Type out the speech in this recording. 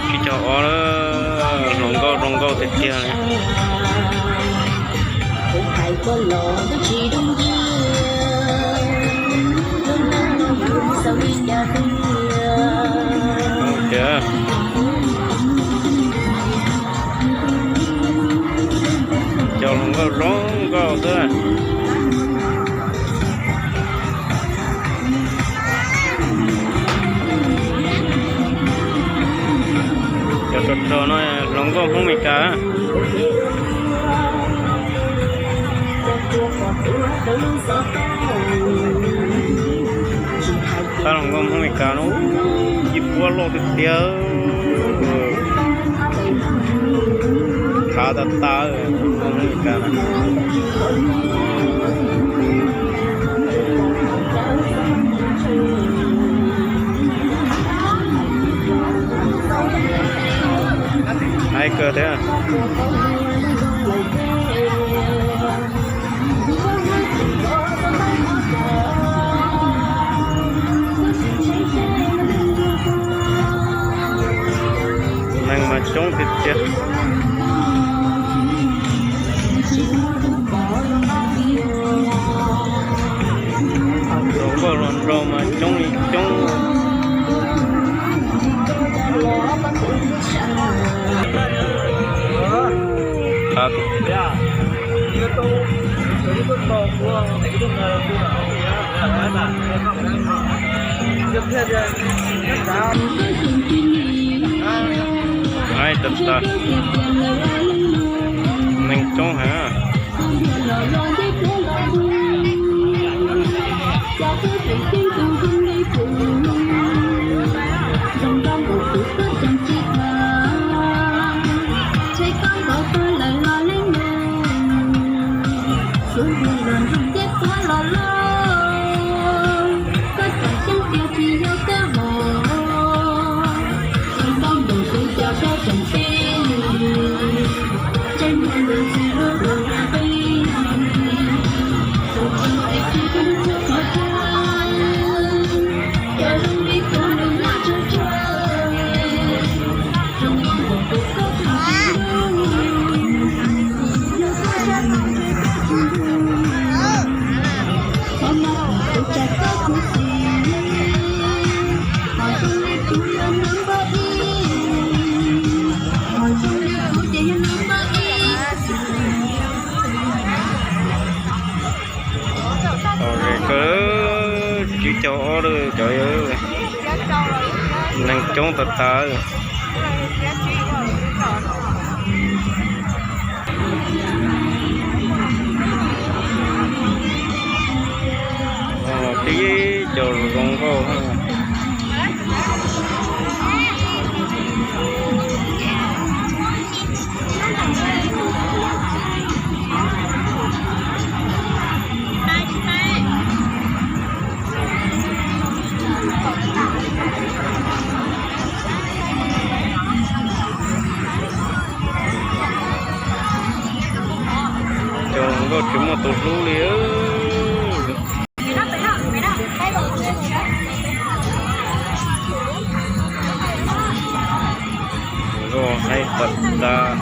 Tsib caug ob, hluas nkauj zoo nkauj tiag tiag li. Tias cov hluas nkauj zoo nkauj xwb. Cov rog rog no hluas nkauj Hmoob Meskas. Tab hluas nkauj Hmoob Meskas no, ib puab loj tiag tiag. Khav tas tas, hluas nkauj Hmoob Meskas na. Haib kawg thiab. Neeg mas coob tiag tiag. Hluas nkauj hluas nraug mas coob li coob. Haib tas tas, neeg coob heev. Tsib caug ob lawm cov, neeg coob tas tas. Tib cov zoo nkauj. Cov nkauj tsis muaj tus hlub li. Nkauj haib tas tas.